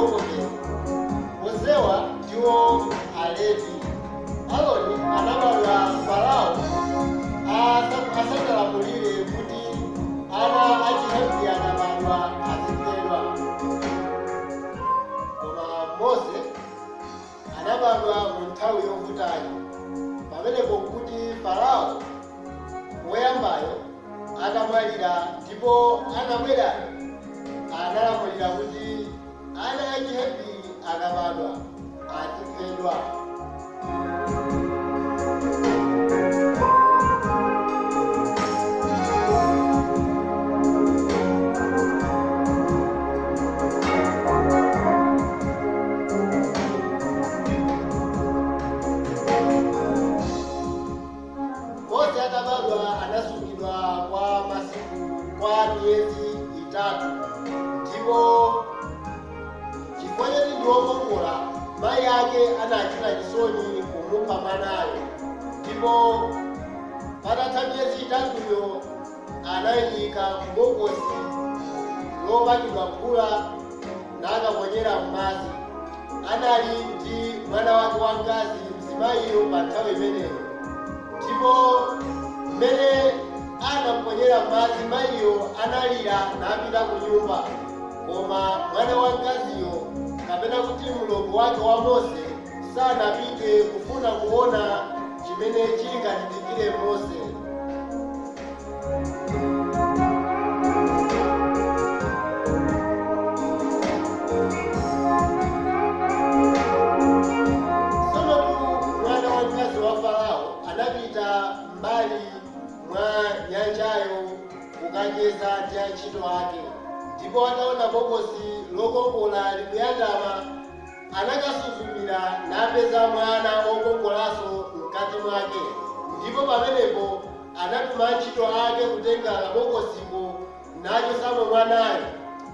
Yokobedi. Onsewa ndiwo Alevi. Aroni anabadwa Farao asanalamulire kuti ana Achihebri akabadwa aziphedwa. Koma Mose anabadwa mu nthawi yovutayo, pamenepo nkuti Farao woyambayo atamwalira, ndipo anabwerayo analamulira kuti ana Achihebri akabadwa aziphedwa. Mose atabadwa anasungidwa kwa masiku, kwa miyezi 3, ndipo chifukwa choti ndi wokongola, mayi ake anachita chisoni kumupha mwanayo. Ndipo patatha miyezi 3yo anayika m'bokosi lopakidwa phula nakaponyera m'madzi. Anali ndi mwana wake wamkazi mzimayiyo pa nthawi imeneyo. Ndipo mmene anamuponyera m'madzi, mayiyo analira napita ku nyumba. Koma mwana wamkaziyo, kapena kuti mlongo wake wa Mose, sanapite kufuna kuona chimene chingachitikire Mose. Tsono mwana wamkazi wa Farao anapita m'mbali mwa nyanjayo kukacheza ndi antchito ake. Ndipo ataona bokosi lokongola likuyandama, anakasuzumira napeza mwana wokongolanso mkati mwake. Ndipo pamenepo anatuma antchito ake kutenga kabokosiko nachosamo mwanayo.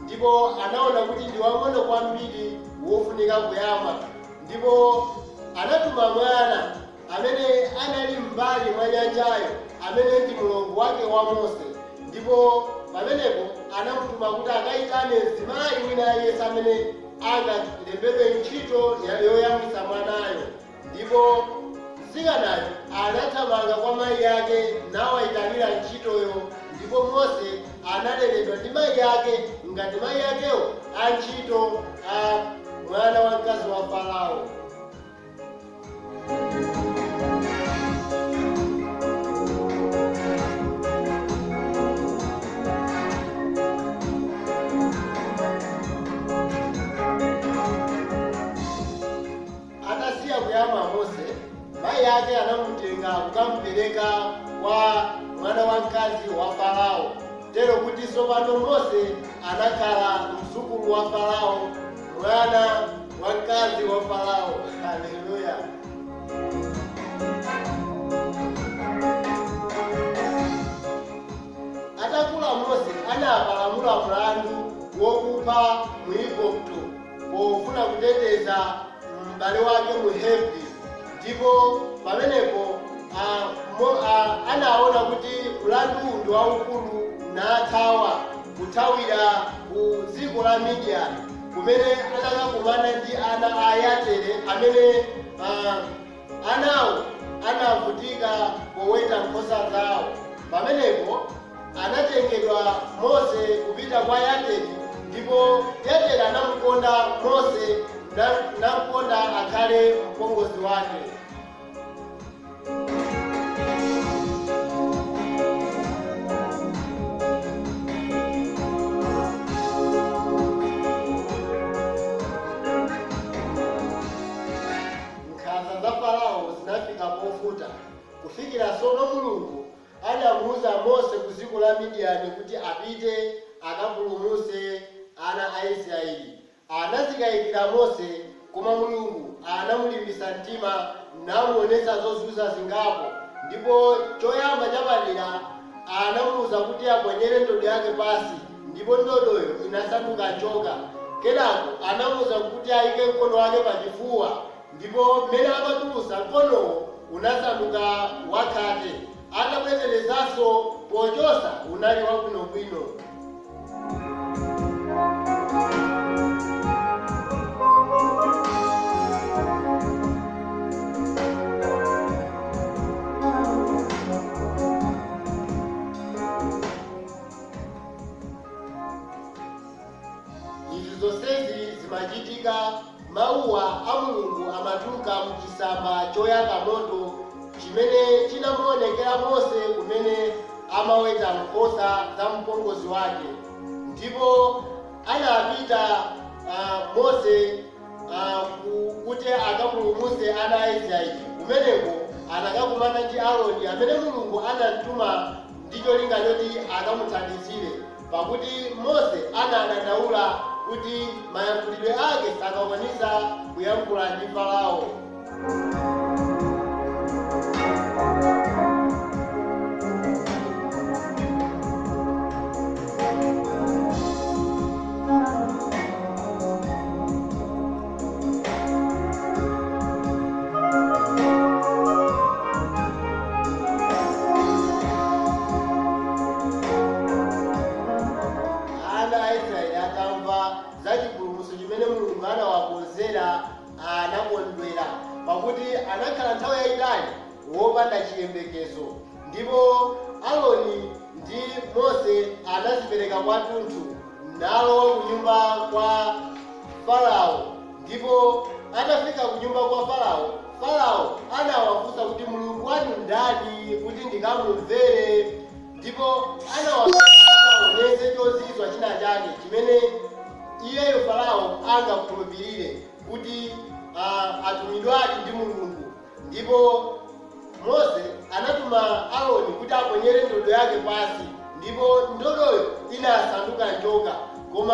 Ndipo anaona kuti ndi wang'ono kwambiri wofunika kuyamwa. Ndipo anatuma mwana amene anali m'mbali mwa nyanjayo, amene ndi mlongo wake wa Mose. Ndipo pamenepo anamutuma kuti akayitane mzimayi wina aliyense amene angalembedwe ntchito yoyamwitsa mwanayo. Ndipo mtsikanayo anathamanga kwa mayi ake nawayitanira ntchitoyo. Ndipo Mose analeredwa ndi mayi ake ngati mayi akewo antchito a mwana wamkazi wa Farao. Atasiya kuyamwa Mose, mayi ake anamutenga kukamupereka kwa mwana wamkazi wa Farao, tero kuti tsopano Mose anakhala mzukulu wa Farao, mwana wamkazi wa Farao. Haleluya! Atakula Mose anapalamula mlandu wokupha Mwigupto pofuna kuteteza m'bale wake Muhebri. Ndipo pamenepo anaona kuti mlandu ndi waukulu nathawa kuthawira ku dziko la Midiyani, kumene anakakumana ndi ana a Yatere amene anawo anavutika poweta nkhosa zawo. Pamenepo anatengedwa Mose kupita kwa Yatere, ndipo Yatere anamukonda Mose namkonda akhale mpongozi wake. Nkhanza za Farao zinafika povuta, kufikira tsono Mulungu anamuwuza Mose ku dziko la Midiyani kuti apite akapulumutse ana a Israeli. Anazikayikira Mose, koma Mulungu anamulimbitsa mtima namuonetsa zozizwa zingapo. Ndipo choyamba chapadera anamuwuza kuti aponyere ndodo yake pasi, ndipo ndodoyo inasanduka njoka. Kenako anamuwuza kuti ayike mkono wake pachifuwa, ndipo mmene amatulutsa mkonowo unasanduka wakhate. Atabwezerezanso pochosa unali wabwinobwino. Zonsezi zimachitika, mawuwa a Mulungu amatuluka mchisamba choyaka moto chimene chinamuonekera Mose kumene amaweta nkhosa za mpongozi wake. Ndipo anapita Mose kuti akapulumutse ana a Israeli. Kumeneko anakakumana ndi Aaroni amene Mulungu anamtuma ndi cholinga choti akamuthandizire, pakuti Mose anadandaula kuti mayankhulidwe ake sakakwanisa kuyankhula ndi Farao. Ana a Israeli atamva za chipulumutso chimene Mulungu anawakonzera, anakondwera, pakuti anakhala nthawi yayitali wopanda chiyembekezo. Ndipo Aaroni ndi Mose anazipereka kwathunthu nalowa ku nyumba kwa Farao. Ndipo atafika ku nyumba kwa Farao, Farao anawafunsa kuti, Mulungu wanu ndani kuti ndikamumvere? Ndipo anawaonetse chozizwa china chake chimene iyeyo Farao angakhulupirire kuti atumidwadi ndi Mulungu. Ndipo Mose anatuma Aaroni kuti aponyere ndodo yake pasi, ndipo ndodoyo inasanduka njoka. Koma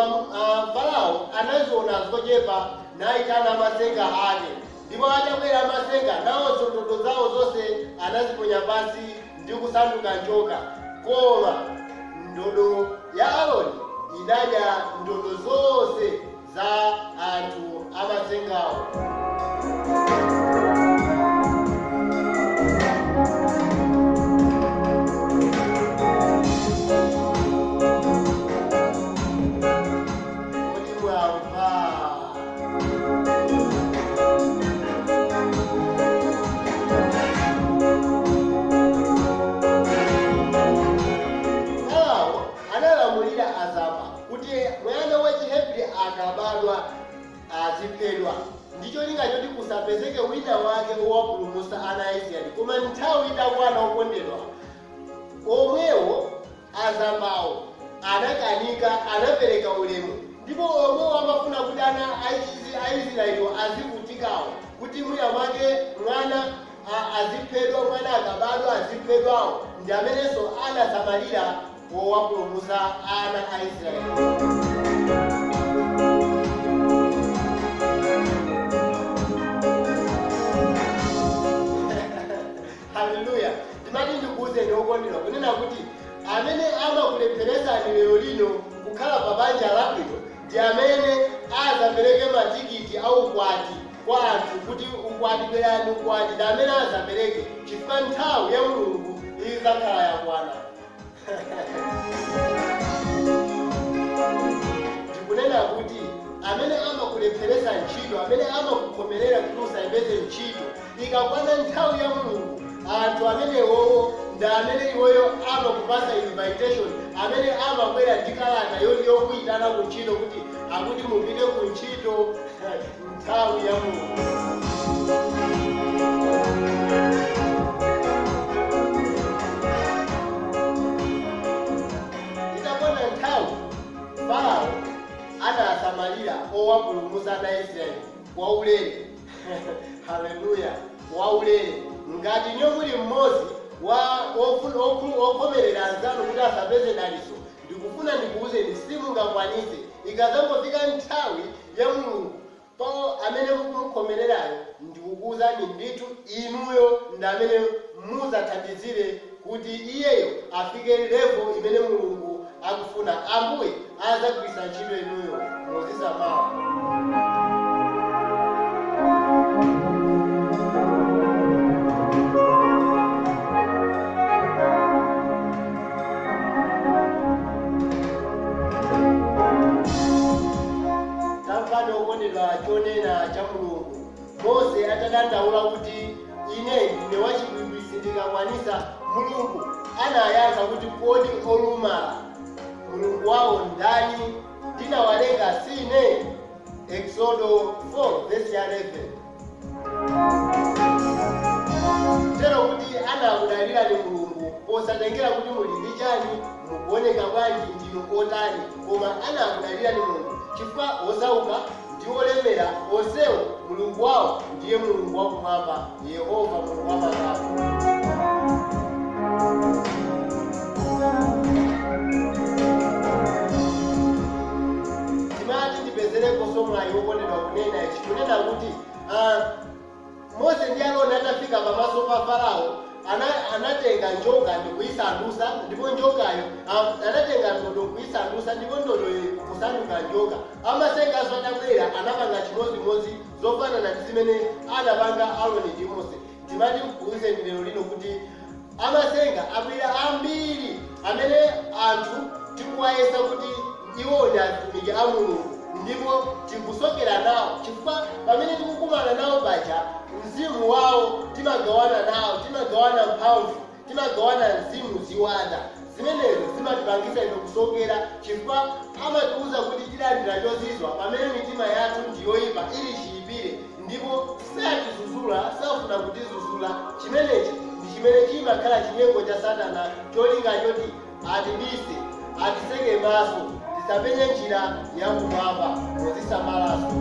Farao anaziona zochepa nayitana amasenga ake. Ndipo atabwera amasenga, nawonso ndodo zawo zonse anaziponya pasi ndi kusanduka njoka. Koma ndodo ya Aaroni inadya ndodo zonse za anthu amasengawo. Kodi mwamva? Farao analamulira azamba kuti mwana wa Chihebri akabadwa aziphedwa, ndi cholinga choti kusapezeke wina wake wowapulumutsa ana a Israeli. Koma nthawi itakwana, okondedwa, omwewo azambawo anakanika, anapereka ulemu. Ndipo omwewo amafuna kuti ana a Israeliwo azivutikawo, kuti mwina mwake mwana aziphedwa, mwana akabadwa aziphedwawo, ndi amenenso anasamalira wowapulumutsa ana a Israeli. Haleluya! Ndimati ndikuwuzeni okondedwa kunena kuti amene amakulepheretsani lero lino kukhala pa banja labwino ndi amene azapereke matikiti a ukwati kwa anthu kuti ukwati, bwerani ukwati, ndi amene azapereke, chifukwa nthawi ya Mulungu izakhala yakwana. Ndikunena kuti amene amakulepheresa ntchito, amene amakukhomerera kuti usayipeze ntchito, ikakwana nthawi ya Mulungu, anthu amenewowo ndi amene iweyo amakupasa invitation, amene amabwera ndi kalata yoti yokuyitana ku ntchito, kuti akuti mupite ku ntchito. Nthawi ya Mulungu. Itakwana nthawi, Farao anasamalira owapulumutsa ana Israeli waulere. Haleluya! Waulere. Ngati niyo muli mmodzi wa okhomerera anzanu kuti asapeze daliso, ndikufuna ndikuwuzeni, simungakwanise. Ikazangofika nthawi ya Mulungu, pawo amene mukumukhomererayo, ndikukuwuzani ndithu, inuyo ndi amene muzathandizire kuti iyeyo afike level imene Mulungu akufuna. Ambuye azagwiritsa ntchito inuyo, muzisamala. Tamvani okondedwa chonena cha Mulungu. Mose atadandaula kuti ine ndine wachibwibwi, sindikakwanisa, Mulungu anayankha kuti, kodi olumala Mulungu wawo ndani? Ndinawalenga sine? Exodo 4 verse ya 11. Tero kuti anakudalirani Mulungu posatengera kuti muli ndi chani, mukuoneka bwanji, ndinu otani, koma anakudalirani Mulungu chifukwa osauka ndi olemera onsewo Mulungu wawo ndiye Mulungu wakumwamba, Yehova Mulungu wamakamu. Timati ndipezerekonso mwayi wokondedwa kunena ichi, kunena kuti Mose ndi Aaroni atafika pamaso pa Farao, anatenga njoka ndikuyisandusa, ndipo njokayo anatenga ndodo kuyisandusa, ndipo ndodoyo kusanduka njoka. Amasengaso atabwera anapanga chimodzimodzi zofanana ndi zimene anapanga Aaroni ndi Mose. Timati nkuwuzeni lero lino kuti amasenga abwera ambiri amene anthu tikuwayesa kuti iwo ndi atumiki a Mulungu, ndipo tikusokera nawo chifukwa pamene tikukumana nawo paja mzimu wawo timagawana nawo, timagawana mphamvu, timagawana mzimu ziwanda. Zimenezo zimatipangisa ife kusokera chifukwa amatiwuza kuti tilandira chozizwa pamene mitima yathu ndiyoyipa ili chiyipire, ndipo satizuzula, safuna kutizuzula. Chimenechi ndi chimene chimakhala chinyengo cha Satana, cholinga choti atibise, atiseke maso, tisapenye njira yakumwamba. Muzisamalaso.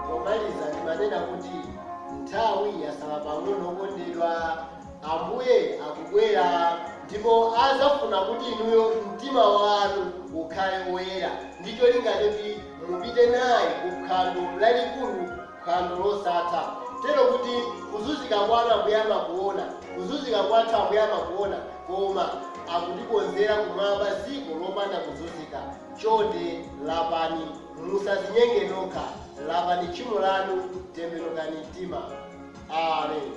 Pomaliza ndimanena kuti nthawi yasala pang'ono okondedwa, Ambuye akubwera ndipo azafuna kuti inuyo mtima wanu ukhale woyera, ndi cholinga choti mupite naye ku phwando lalikulu, phwando losatha. Tero kuti kuzunzika kwanu Ambuye amakuona, kuzunzika kwathu Ambuye amakuona, koma akutikonzera kumwamba dziko lopanda kuzunzika. Chonde lapani, musazinyenge nokha, lapani tchimo lanu, tembenukani mtima. Amen.